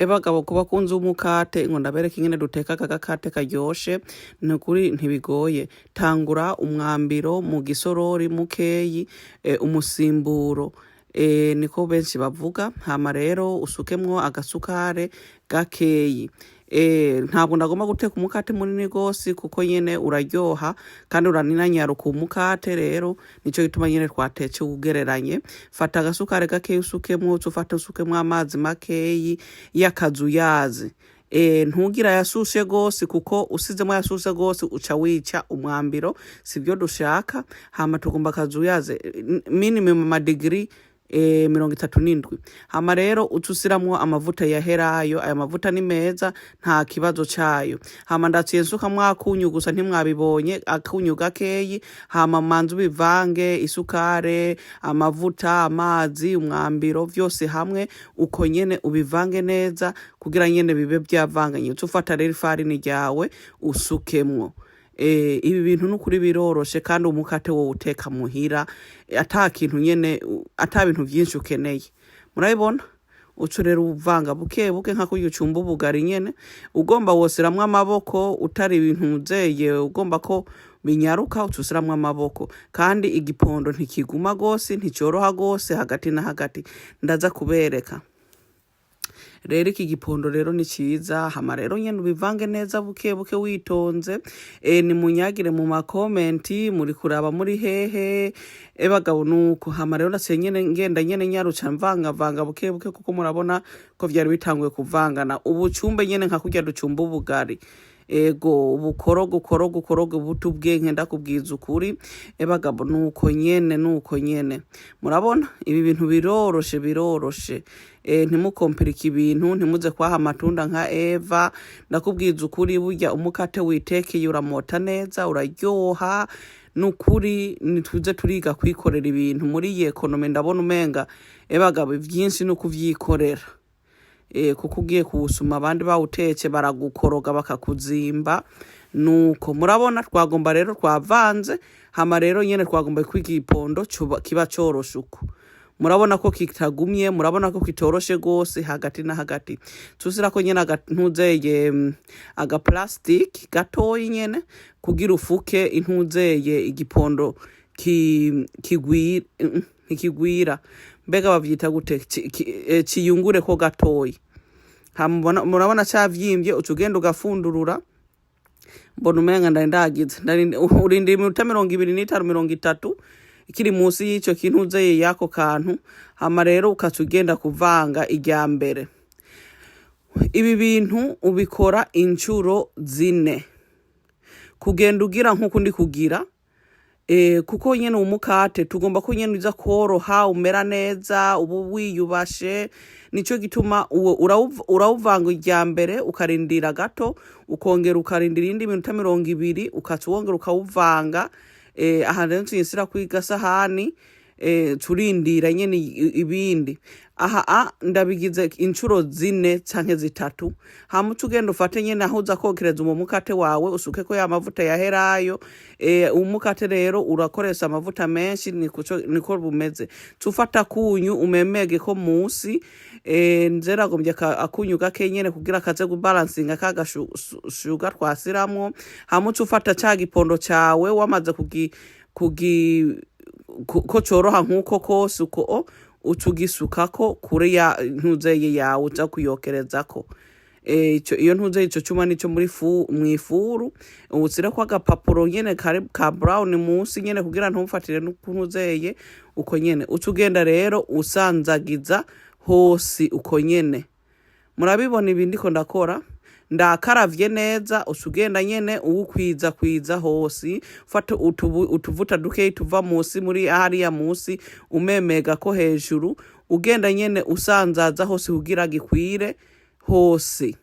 Ebagabo, ku bakunzi b'umukate, ngo ndabereke ingene duteka aka gakate karyoshe. Ni ukuri ntibigoye. Tangura umwambiro mu gisorori mukeyi, umusimburo, niko benshi bavuga. Hama rero usukemwo agasukare gakeyi. Ntabwo ndagomba guteka umukate munini gose, kuko nyene uraryoha kandi uraninanyaruka umukate. Rero nico gituma nyene twatetse ugereranye. Fata agasukari gakeyi usukemwo, uce ufata usukemwo amazi makeyi y'akazuyazi. Ntugira yashushe gose, kuko usizemwo yashushe gose uca wica umwambiro, sivyo dushaka. Hama tugomba akazuyaze minimum amadigiri 37. Hama rero uca usiramwo amavuta ya herayo. Aya mavuta ni meza, nta kibazo cayo. Hama ndaciye nsukamwo akunyu gusa, ntimwabibonye, akunyu gakeyi. Hama manze ubivange, isukare, amavuta, amazi, umwambiro, vyose hamwe uko nyene, ubivange neza kugira nyene bibe vyavanganye. Uca ufata rero ifarini ryawe usukemwo. Ibi bintu nukuri biroroshe, kandi umukate wo uteka muhira ata kintu nyene, ata bintu vyinshi ukeneye. Murabibona, uca rero uvanga buke buke nka kurya ucumba ubugari nyene. Ugomba wosiramwo amaboko, utari ibintu uzeye, ugomba ko binyaruka uca usiramwo amaboko. Kandi igipondo ntikiguma gose, nticoroha gose, hagati na hagati. Ndaza kubereka rero iki gipondo rero ni ciza. Hama rero nyene ubivange neza buke buke witonze. Nimunyagire mu ma comments, muri kuraba muri hehe? Ebagabo, nuko. Hama rero naciye nyene ngenda nyene nyaruca mvangavanga buke buke, kuko murabona ko vyari bitanguye kuvangana. Ubucumbe nyene nka kurya ducumba ubugari. Ego, ubukorogo, ukorogo, ukorogo buta ubwenge, ndakubwiza ukuri. Ebagabo, nuko nyene, nuko nyene. Murabona ibi bintu biroroshe, biroroshe. Ntimukompirike ibintu, ntimuze kwaha amatunda nka Eva. Ndakubwiza ukuri, burya umukate witekeye uramota neza, uraryoha. Nukuri nituze turiga kwikorera ibintu muri iyi économie. Ndabona umenga, ebagabo, ivyinshi ni ukuvyikorera, kuko ugiye kuwusuma abandi bawutetse baragukoroga bakakuzimba. Nuko murabona twagomba rero twavanze. Hama rero nyene twagomba kwiga igipondo kiba coroshe uko. Murabona ko kitagumye, murabona ko kitoroshe gose, hagati na hagati. Tusirako nyene agantuzeye, aga plastic gatoyi nyene kugira ufuke intuzeye igipondo kigwira, ntikigwira, mbega bavyita gute? Ciyungure ko gatoyi. Hama murabona cavyimbye, uca ugenda ugafundurura. Mbona umenga ndari ndagize urindira iminota 25, 30, kiri munsi y'ico kintu uzeye y'ako kantu. Hama rero ukaca ugenda kuvanga irya mbere. Ibi bintu ubikora incuro 4, kugenda ugira nk'uko ndi kugira, kuko nyene umukate tugomba ko nyene uza koroha, umera neza, ubu wiyubashe. Nico gituma uwo urawuvanga irya mbere, ukarindira gato, ukongera ukarindira iyindi minota 20, ukaca wongera ukawuvanga. Aha rero nsinsira kwigasahani, turindira nyene ibindi. Aha ndabigize incuro 4 canke 3. Hama uca ugenda ufate nyene aho uza kokereza uwo mukate wawe, usukeko ya mavuta yaherayo. Umukate rero urakoresha amavuta menshi, niko bumeze. Cufata akunyu umemege ko musi. Nze nagombye akunyu gake nyene kugira kaze gubalansinga ka gashuga twasiramwo. Hama uca ufata ca gipondo cawe wamaze kugi ko coroha nk'uko kose uko, uca ugisukako kuri ya ntuzeye yawe uza kuyokerezako. Ico iyo ntuze ico cuma nico muri fu mw'ifuru, utsireko agapapuro nyene kari ka brown munsi nyene kugira ntufatire n'ukuntu uko nyene. Uca ugenda rero usanzagiza hose uko nyene. Murabibona ibi ndiko ndakora, ndakaravye neza. Uca ugenda nyene uwukwiza kwiza hose, ufata utuvuta dukeyi tuva musi muri hariya musi, umemega ko hejuru, ugenda nyene usanzaza hose kugira gikwire hose.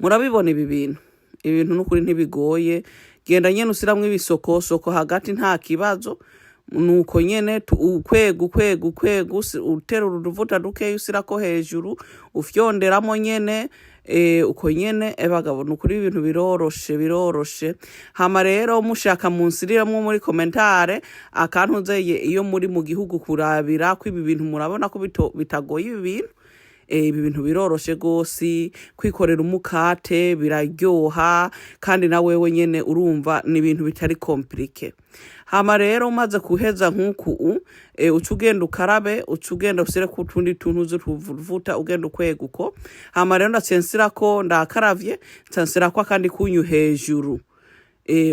Murabibona ibi bintu, ibintu n'ukuri ntibigoye. Genda nyene usiramwo ibisokosoko hagati, nta kibazo. Nuko nyene ukwega, ukwega, ukwega, uterura utuvuta dukeyi usirako hejuru, ufyonderamo nyene, uko nyene. Ebagabo, nukuri ibintu biroroshe, biroroshe. Hama rero mushaka munsiriremwo muri commentaire akantuzeye iyo muri mu gihugu kurabira ko ibi bintu murabona ko bitagoye ibi bintu. Ibi bintu biroroshe gose, kwikorera umukate biraryoha, kandi na wewe nyene urumva ni ibintu bitari compliqué. Hama rero umaze kuheza nk'uku uca ugenda ukarabe, uca ugenda usireko utundi tuntu z'utuvuta, ugenda ukwega uko. Hama rero ndaciye nsirako, ndakaravye, nca nsirako akandi kunyu hejuru.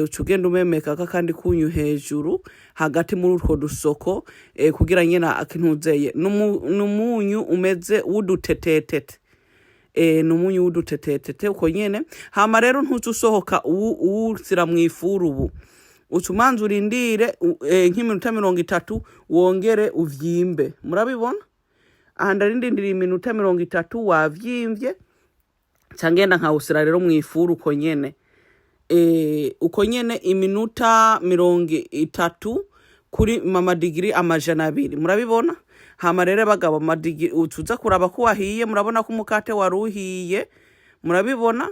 Uca ugenda umemekako akandi kunyu hejuru hagati muri utwo dusoko, kugira nyene akintuzeye n'umunyu umeze w'udutetetete, n'umunyu w'udutetetete uko nyene. Hama rero ntuze usohoka uwusira mw'ifuru, ubu uca umanza urindire nk'iminota 30, wongere uvyimbe. Murabibona aha, ndarindindiriye iminota 30, wavyimvye, nca ngenda nkawusira rero mw'ifuru uko nyene, uko nyene, iminota 30 kuri mamadigiri 200. Murabibona. Hama rero bagabo, amadigiri utuza kuraba ko wahiye. Murabona ko umukate wari uhiye, murabibona,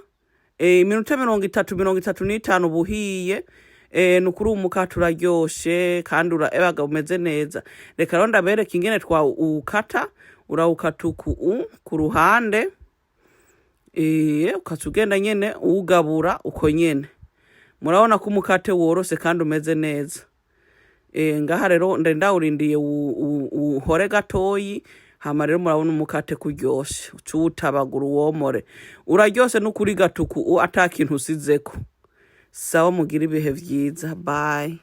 iminota 30, 35 buhiye. Nukuri umukate uraryoshe kandi ebaga umeze neza. Reka rero ndabereka ingene twawukata. Urawukata uku ku ruhande, ukaca ugenda nyene uwugabura uko nyene. Murabona ko umukate woroshe kandi umeze neza. Ngaha rero ndari ndawurindiye uhore gatoyi. Hama rero murabona umukate kuryoshe, uca uwutabagura uwomore, uraryoshe n'ukuri gatuku ata kintu usizeko. Sawa, mugira ibihe vyiza, bye.